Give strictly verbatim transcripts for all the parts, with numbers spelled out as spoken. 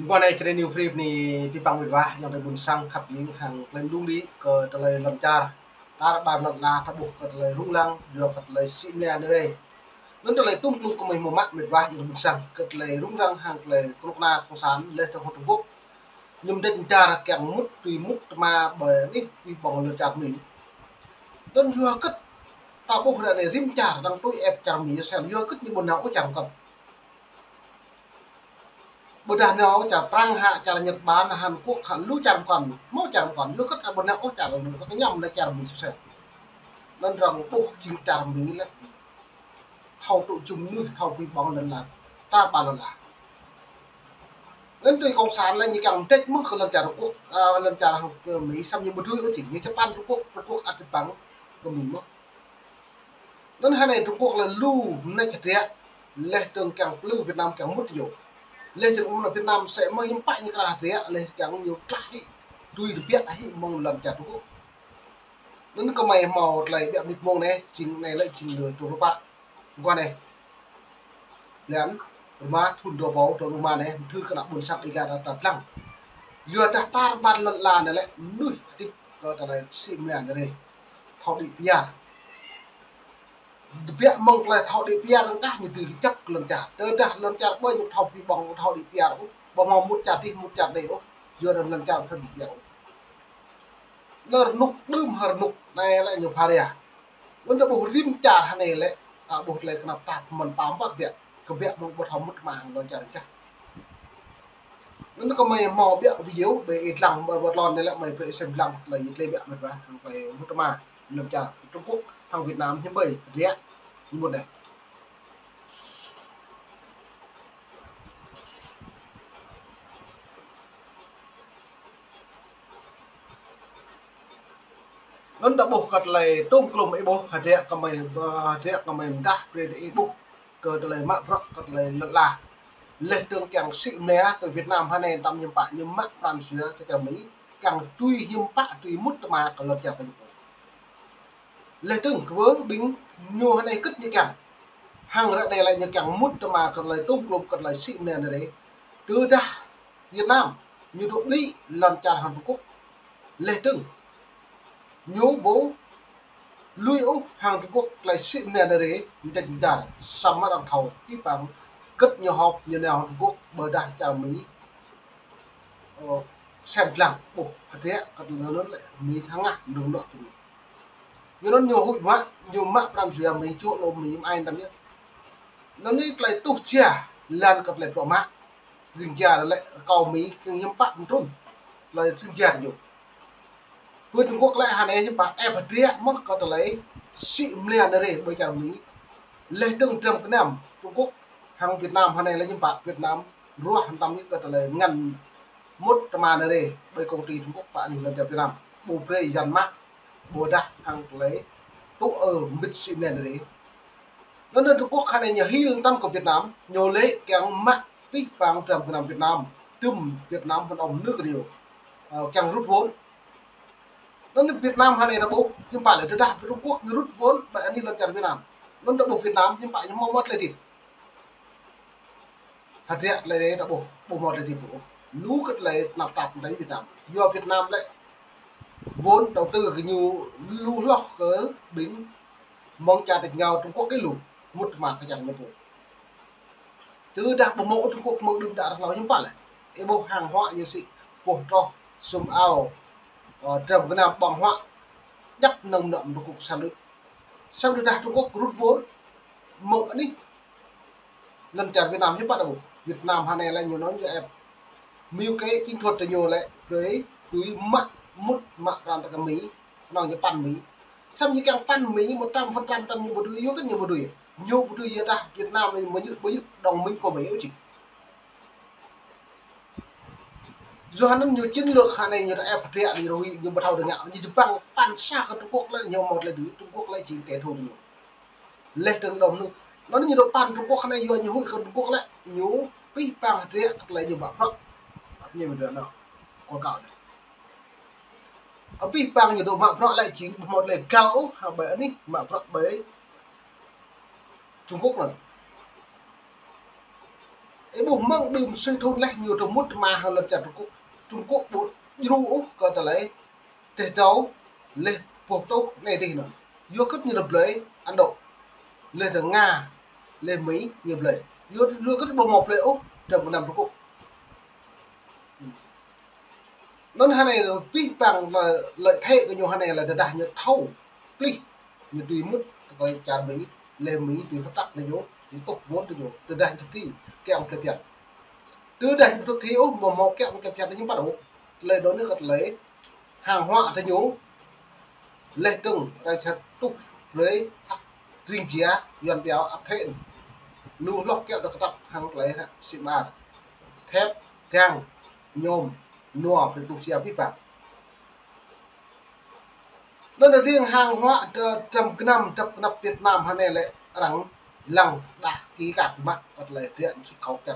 Mơguah anai Jrai New Free bơni abih bang met wa, ayŏng adơi ƀuôn sang khăp ling hăng klei mơdung đĭ kơ tơlơi lŏn čar. Tar ƀar lŏn ala ta ƀuh kơ tơlơi rŭng răng, yua kơ tơlơi sĭ mơnia anai. Anŭn tơlơi tŭm klŭm kơ mơi hmâo mă met wa ayŏng adơi ƀuôn sang, kơ tơlơi rŭng răng hăng tơlơi kơnuk kơna cộng sản laih dơ̆ng hăng Trung Quốc. Ñu mơdêč mơdar kiăng mŭt tui mŭt tơma ƀơi anih abih bang lŏn čar Mi. Anŭn yua hơget ta ƀuh ră anai rĭm čar dơ̆ng tui ĕp čar Mi sel, yua hơget ñu ƀu nao ôh čar pơkŏn. Ƀôdah nao čar Prang hă, čar Nhật Bản, Hàn Quốc hă, lu čar pơkŏn, hmâo čar pơkŏn, yua hơget ƀu nao ôh čar, kơ ñăm nao čar Mi sel. Anŭn arăng ƀuh jing čar Mi lĕ thâo tŭ jum mơnuih, thâo pơbong lŏn ala, tar ƀar lŏn ala. Anŭn tui cộng sản lĕ ñu kiăng mơdêč mơ̆ kơ lŏn čar Trung Quốc, ơ, lŏn čar Mi, samơ̆ ñu ƀu dưi ôh jing, ñu čơpăn Trung Quốc, Trung Quốc ăt tơpăn kơ Mi mơ̆. Anŭn hơnai Trung Quốc lĕ lu mơneč hơdră, laih dơ̆ng kiăng plư Việt Nam kiăng mŭt yơh. Laih dơ̆ng mơ̆ Việt Nam sĕ mơ̆ hiư̆m pă ñu krah hơdră, laih kiăng ñu tlaih hĭ, tui rơbiă hĭ mơ̆ng lŏn čar Trung Quốc. Anŭn kơ mơi hmâo tơlơi ƀiă mơnit mông anai, jing anai lĕ jing lơ tơlơi rơpa. Mơguah anai. Lĕ anŭn, rơma thŭn dua rơbâo dua rơma anai, mơthưr kơ ană ƀuôn sang Dêga ta, ta lăng. Yua dah tar ƀar lŏn ala anai lĕ mơnuih hơdip kơ tơlơi sĭ mơnia anai. Thâo đĭ pơyar. Rơbiă mơ̆ng tơlơi thâo đĭ pơyar anŭn kah ñu dưi kơjăp kơ lŏn čar. Tơdah lŏn čar ƀơi ñu thâo pơbong, thâo đĭ pơyar ôh, ƀu hmâo mŭt čar adih mŭt čar adih ôh, yua dah lŏn čar thâo đĭ pơyar ôh. Anŭn rơnŭk đưm hă rơnŭk anai lĕ ñu pha ria. Anŭn ta ƀuh rĭm čar hơnai lĕ, ta ƀuh tơlơi kơnap tap mơ̆n pam wăt biă, kơ biă mơ̆ng ƀu thâo mŭt tơma hăng lŏn čar čah. Anŭn kơ mơi hmâo ƀiă video ƀơi ih lăng, ƀơi wăt lŏn anai lĕ mơi brơi sem lăng tơlơi ih tơlơi ƀiă met wa hăng tơlơi mŭt tơma lŏn čar Trung Quốc hăng Việt Nam hiư̆m ƀơi ră anai. Anŭn ta ƀuh kơ tơlơi tŭm klŭm ih ƀuh hơdră kơ mơi, hơdră kơ mơi mơdah brơi ih ƀuh kơ tơlơi mă bruă kơ tơlơi lŏn ala. Laih dơ̆ng kiăng sĭ mơnia tui Việt Nam hơnai tơm hiư̆m pă ñu mă pran jua kơ čar Mi, kiăng tui hiư̆m pă tui mŭt tơma kơ lŏn čar kơ ñu. Laih dơ̆ng kơ ƀing ñu hơnai hơget ñu kiăng. Hăng ră anai lĕ ñu kiăng mŭt tơma kơ tơlơi tŭm klŭm kơ tơlơi sĭ mơnia anai. Tơdah Việt Nam ñu dŏ ƀlĭ lŏn čar hăng Trung Quốc. Laih dơ̆ng ñu ƀu lui ôh hăng Trung Quốc tơlơi sĭ mơnia anai, mơdêč mơdar, samơ̆ arăng thâo abih bang hơget ñu họp ñu nao hăng Trung Quốc ƀôdah čar Mi. Ơ, sem lăng, ƀuh, hơdră kơ tơlơi anŭn lĕ Mi hơngah nung nŏ tui ñu. Yua anŭn ñu huĭ mă, ñu mă pran jua Mi, čuă lŏm Mi, mă ai tăm yơh. Anŭn anai tơlơi tuh jia, lăng kơ tơlơi bruă mă. Ring jia lĕ rơkâo Mi, kiăng hiư̆m pă mơtrŭn. Tơlơi ring jia ñu. Pơ Trung Quốc lĕ hơnai hiư̆m pă ĕp hơdră mơ̆ kơ tơlơi sĭ mơnia anai ƀơi čar Mi. Laih dơ̆ng dram gơnam Trung Quốc hăng Việt Nam hơnai lĕ hiư̆m pă Việt Nam ruah hăng tăm yơh kơ tơlơi ngăn mŭt tơma anai ƀơi công ty Trung Quốc pơ anih lŏn čar Việt Nam. Ƀu brơi Yuan mă, ƀôdah hăng tơlơi tŭ ơ mbĭt sĭ mơnia anai. Anŭn Trung Quốc hơnai ñu hil tăm kơ Việt Nam, ñu lĕ kiăng mă abih bang dram gơnam Việt Nam, tơm Việt Nam phản động nước điều, ơ, kiăng rút vốn. Anŭn Việt Nam hơnai ta ƀuh, hiư̆m pă lĕ tơdah Trung Quốc ñu rút vốn ƀơi anih lŏn čar Việt Nam. Anŭn ta ƀuh Việt Nam, hiư̆m pă ñu hmâo mơ̆ tơlơi hơdip. Hơdră tơlơi anai ta ƀuh, ƀu hmâo tơlơi hơdip ôh. Lu kơ tơlơi tơnap tap tơlơi Việt Nam. Yua Việt Nam lĕ vốn đầu tư kơ ñu lu hloh kơ ƀing mơ̆ng čar tač êngao Trung Quốc ih lu, mŭt tơma kơ čar ñu pô. Tơdah ƀu hmâo Trung Quốc mơ̆ng đưm đă ră hlâo hiư̆m pă lĕ. Ih ƀuh hàng hóa ñu sĭ, boh troh, sum ao, ơ, dram gơnam ƀơ̆ng huă, djăp mơnơ̆ng mơnŏ Trung Quốc sa lưp. Samơ̆ tơdah Trung Quốc rút vốn mơ̆ng anih lŏn čar Việt Nam hiư̆m pă ta ƀuh. Việt Nam hơnai lĕ ñu anŭn ñu ĕp mưu kế chiến thuật tơ ñu lĕ brơi tui mă mŭt mă pran tơ kơ Mi, kơnơ̆ng ñu păn Mi. Samơ̆ ñu kiăng păn Mi một trăm phần trăm, trăm ñu ƀu dưi, yua kơ ñu ƀu dưi. Ñu ƀu dưi yua dah Việt Nam anai mơyŭ, mơyŭ đồng minh của Mỹ ôh jing. Yua anŭn ñu chiến lược hơnai ñu ta ĕp hơdră ñu rui, ñu ƀu thâo tơngă, ñu čơbăng păn sa kơ Trung Quốc lĕ ñu hmâo tơlơi dưi, Trung Quốc lĕ jing kẻ thù tơ ñu. Laih dơ̆ng đom anŭn. Anŭn ñu dŏ păn Trung Quốc anai yua ñu huĭ kơ Trung Quốc lĕ, ñu abih bang hơdră kơ tơlơi ñu mă bruă. Ăt ñu mă bruă anŭn. Kâo kâo anai. Abih bang ñu dŏ mă bruă lĕ jing ƀu hmâo tơlơi găl ôh, hăng ƀơi anih mă bruă ƀơi Trung Quốc anŭn. Ih ƀuh mơ̆ng đưm sui thun laih ñu tơ mŭt tơma hăng lŏn čar Trung Quốc. Trung Quốc ƀu djru ôh kơ tơlơi teh dâu laih boh tuh anai dih anŭn. Yua kơ ñu blơi Ấn Độ, laih tơ Nga, laih Mi ñu blơi. Yua, yua kơ ƀu hmâo blơi ôh, tơm gơnam Trung Quốc. Anŭn hơnai pih pang lơ-, lợi thế kơ ñu hơnai lĕ tơdah ñu thâo plih, ñu tui mŭt tơ kơ čar Mi, laih Mi tui hợp tác kơ ñu, tui tuh vốn kơ ñu, tơdah ñu thực thi kiăng tơlơi phiăn. Tơdah ñu thực thi ôh, ƀu hmâo kiăng tơlơi phiăn ñu ƀu ƀuh. Tơlơi anŭn ñu kơ tơlơi hàng hóa tơ ñu, laih dơ̆ng arăng čăt tuh brơi hăk ring jia, yuan biao ăp hĕn. Lu hloh kiaŏ dŏ kơtăp hăng tơlơi hă, sĭ mơar. Thép, gang, ñôm, nua, brơi tuh jia pih pang. Anŭn riêng hàng hóa tơ-, tơm gơnam, tơm gơnam Việt Nam hơnai lĕ arăng lăng đah ký cát mă kơ tơlơi hơdră xuất khẩu čar.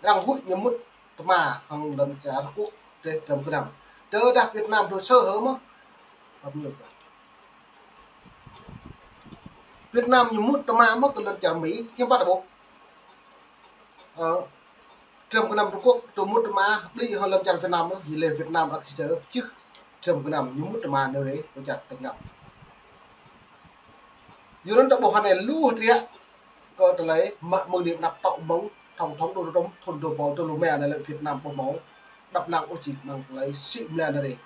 Arăng huĭ ñu mŭt tơma hăng lŏn čar Trung Quốc tơ-, tơm gơnam. Tơdah Việt Nam dŏ sơ hơ mơ̆. Hợp ñu. Việt Nam ñu mŭt tơma mơ̆ kơ lŏn čar Mi, hiư̆m pă ƀuh. Ơ, tơm gơnam Trung Quốc dŏ mŭt tơma, đĭ hăng lŏn čar Việt Nam, ñu lĕ Việt Nam arăng kơ sơ, čih tơm gơnam ñu mŭt tơma nơh rê, lŏn čar Việt Nam. Yua anŭn ta ƀuh hơnai lu hơdră kơ tơlơi mă mơ̆ng đĭ anăp tŏ mơ̆ng tổng thống Donald Trump thŭn dua rơbâo dua pluh rơma anai lĕ Việt Nam ƀu hmâo đăp năng ôh či mơ̆ng tơlơi sĭ mơla anai rê.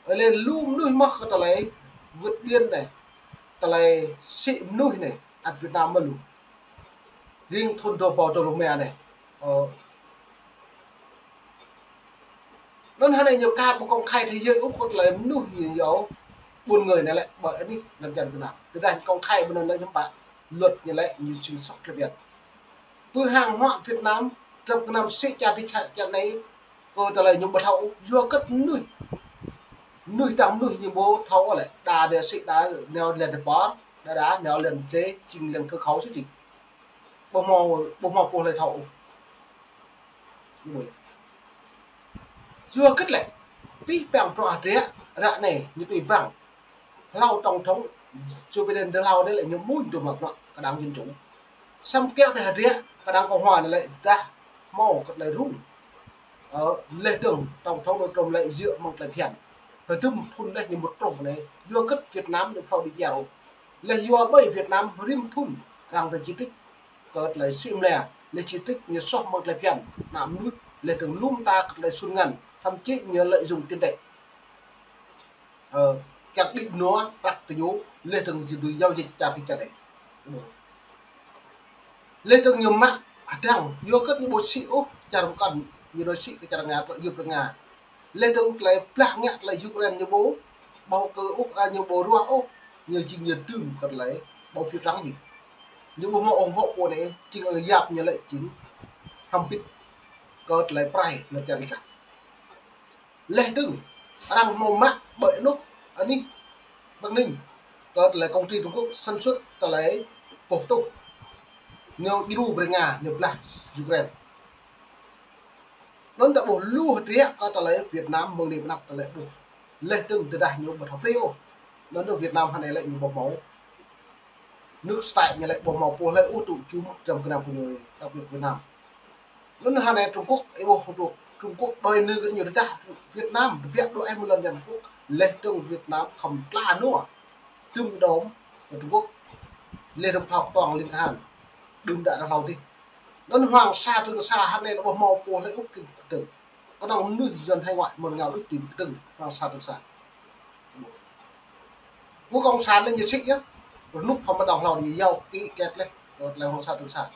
Ơ lĕ lu mơnuih mơ̆ kơ tơlơi vượt biên anai, tơlơi sĭ mơnuih anai, ăt Việt Nam mơ̆ lu. Riêng thŭn dua rơbâo dua pluh rơma anai. Ơ, anŭn hơnai ñu ka ƀu công khai thế giới ôh kơ tơlơi mơnuih ñu yua buôn người anai lĕ ƀơi anih lŏn čar Việt Nam. Tơdah ñu công khai ƀơi anŭn lĕ hiư̆m pă, luật ñu lĕ ñu chính sách kơ Việt. Pơ hàng hóa Việt Nam, tơm gơnam sĭ čar dih čar anai, kơ tơlơi ñu ƀu thâo ôh, yua kơ mơnuih. Mơnuih tơm mơnuih ñu ƀu thâo lĕ, đa đe sĭ đa nao lĕ tơ pơr, đa đa nao lĕ tơ jing lĕ kơ khâu sĭ či. Ƀu hmâo, ƀu hmâo pô hlơi thâo ôh. Yua kơ lĕ, pih pang bruă hơdră, ră anai, ñu tui ƀăng. Hlâo tổng thống Joe Biden tơ hlâo anai lĕ ñu mŭn tŭ mă bruă kơ đảng Dân Chủ. Samơ̆ kiaŏ tơ hơdră kơ đảng Cộng Hòa anai lĕ dah hmâo kơ tơlơi rŭng. Ơ, laih dơ̆ng tổng thống Donald Trump lĕ djơ̆ mơ̆ng tơlơi phiăn. Hơdôm thŭn laih ñu mŭt truh anai, yua kơ Việt Nam ñu ƀu thâo đĭ biar ôh. Laih yua ƀơi Việt Nam rĭm thŭn arăng tơ di tích kơ tơlơi sĭ mơla, laih di tích ñu soh mơ̆ng tơlơi phiăn, ană mơnuih, laih dơ̆ng lŏm ta kơ tơlơi sun ngăn, thậm chí ñu lợi dụng tiền tệ. Ơ, kiăng đĭ nua prăk tơ ñu, laih dơ̆ng jing tui giao dịch čar dih čar anai. Laih dơ̆ng ñu mă hơdrăng, yua kơ ñu ƀu sĭ ôh, čar pơkŏn, ñu đôč sĭ kơ čar Nga, tơlơi yua pơ Nga. Laih dơ̆ng tơlơi blah ngă tơlơi Ukraine ñu ƀu, ƀu kơ ôh, a, ñu ƀu ruah ôh, ñu jing ñu dưm kơ tơlơi ƀu phi trắng jing. Ñu ƀu hmâo ủng hộ pô anai, jing arăng yap ñu lĕ jing hrăm bit kơ tơlơi prai lŏn čar dih čar. Laih dơ̆ng arăng hmâo mă ƀơi anŭn, anih Bắc Ninh, kơ tơlơi công ty Trung Quốc sản xuất tơlơi boh tuh. Ñu djru brơi Nga, ñu blah Ukraine. Anŭn ta ƀuh lu hơdră kơ tơlơi Việt Nam mơ̆ng anai pơ anăp tơlơi ƀuh. Laih dơ̆ng tơdah ñu ƀu thâo plih ôh. Anŭn Việt Nam hơnai lĕ ñu ƀu hmâo nước stai ñu lĕ ƀu hmâo pô hlơi ôh tŭ jum tơm gơnam kơ ñu, đặc biệt Việt Nam. Anŭn hơnai Trung Quốc, ih ƀuh Trung Quốc, Trung Quốc đòi nư kơ ñu tơdah Việt Nam, tơbiă đuaĭ mơ̆ng lŏn Trung Quốc, laih dơ̆ng Việt Nam khŏm tla nua. Tŭm đom kơ Trung Quốc, laih dơ̆ng phao ktuang Liên Hàn, đưm đă ră hlâo dih. Anŭn Hoàng Sa Trường Sa hơnai lĕ ƀu hmâo pô hlơi ôh kơ tơ̆ng. Kơnơ̆ng mơnuih dân hải ngoại mơ̆n ngă đôč tui kơtơ̆ng Hoàng Sa Trường Sa. Ƀu cộng sản lĕ ñu sĭ yơh. Rơnŭk pham mơdong hlâo ñu yua ký kết laih, laih Hoàng Sa Trường Sa.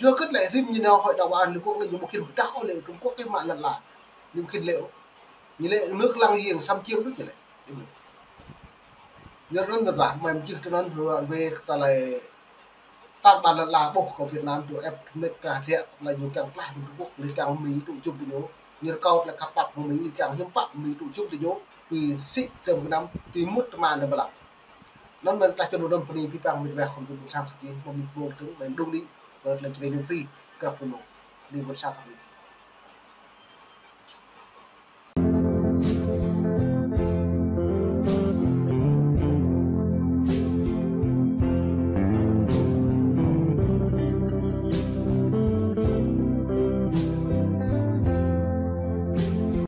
Yua kơ lĕ rĭm ñu nao Hội đồng Bảo an Liên Quốc lĕ ñu ƀu khĭn pơdah ôh lĕ Trung Quốc kơ mă lŏn la. Ñu ƀu khĭn lĕ ôh. Ñu lĕ nước láng giềng xâm chiếm đôč ñu lĕ. Yua anŭn mơ̆n lah, mơ̆ng jih tơ anŭn, ră anai tơlơi tar ƀar lŏn la ƀuh kơ Việt Nam dŏ ĕp mĕt kơ hơdră, tơlơi ñu kiăng klaih mơ̆ng Trung Quốc, lĕ kiăng Mi tŭ jum tơ ñu. Ñu rơkâo tơlơi khăp pap mơ̆ng Mi, kiăng hiư̆m pă Mi tŭ jum tơ ñu, tui sĭ tơm gơnam, tui mŭt tơma anai ƀơi lăng. Anŭn mơ̆n tơlơi čơnŭ anŭn bơni pih pang mĭt wa khŏm tŭ ƀuôn sang kơ jing, mơ̆ng Mi ƀuôn tơ̆ng, mơ̆ng đung đĭ, kơ tơlơi čơnŭ free, krăp pơnô, bơni ƀuôn sang kơ Mi.